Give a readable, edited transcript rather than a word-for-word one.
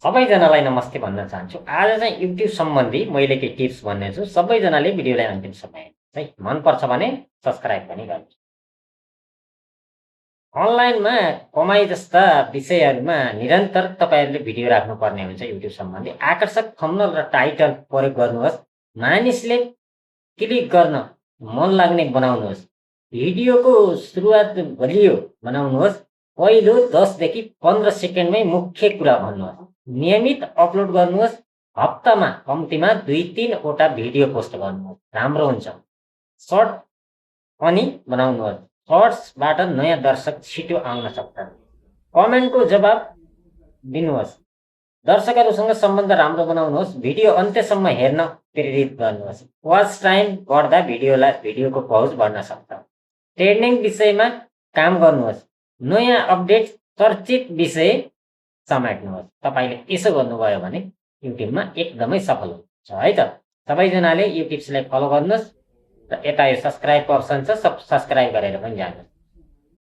सबैजनालाई नमस्ते भन्न चाहन्छु। आज चाहिँ युट्युब सम्बन्धी मैले केही टिप्स भन्नेछु। सबैजनाले भिडियोलाई अन्तिमसम्म हेर्नुहोस् है। मनपर्छ भने सब्स्क्राइब पनि गर्नुहोस्। अनलाइनमा कमाइ जस्ता विषयहरूमा निरन्तर तपाईँहरूले भिडियो राख्नुपर्ने हुन्छ। युट्युब सम्बन्धी आकर्षक थम्बनेल र टाइटल प्रयोग गर्नुहोस्। मानिसले क्लिक गर्न मन लाग्ने बनाउनुहोस्। भिडियोको सुरुवात बलियो बनाउनुहोस्। पहिलो 10 देखि 15 सेकेन्डमै मुख्य कुरा भन्नुहोस्। नियमित अपलोड गर्नुहोस्। हप्तामा कम्तीमा 2-3 वटा भिडियो पोस्ट गर्नुहोस्। राम्रो हुन्छ। सर्ट पनि बनाउनुहोस्। सर्ट्सबाट नयाँ दर्शक छिटो आउन सक्छन्। कमेन्टको जवाब दिनुहोस्। दर्शकहरूसँग सम्बन्ध राम्रो बनाउनुहोस्। भिडियो अन्त्यसम्म हेर्न प्रेरित गर्नुहोस्। वाच टाइम बढ्दा भिडियोको पहुँच बढ्न सक्छ। ट्रेन्डिङ विषयमा काम गर्नुहोस्। नयाँ अपडेट चर्चित विषय समेट्नुहोस्। तपाईँले यसो गर्नुभयो भने युट्युबमा एकदमै सफल हुन्छ है त। सबैजनाले यो टिप्सलाई फलो गर्नुहोस् र यता यो सब्स्क्राइबको अप्सन छ, सब्स्क्राइब गरेर पनि जानुहोस्।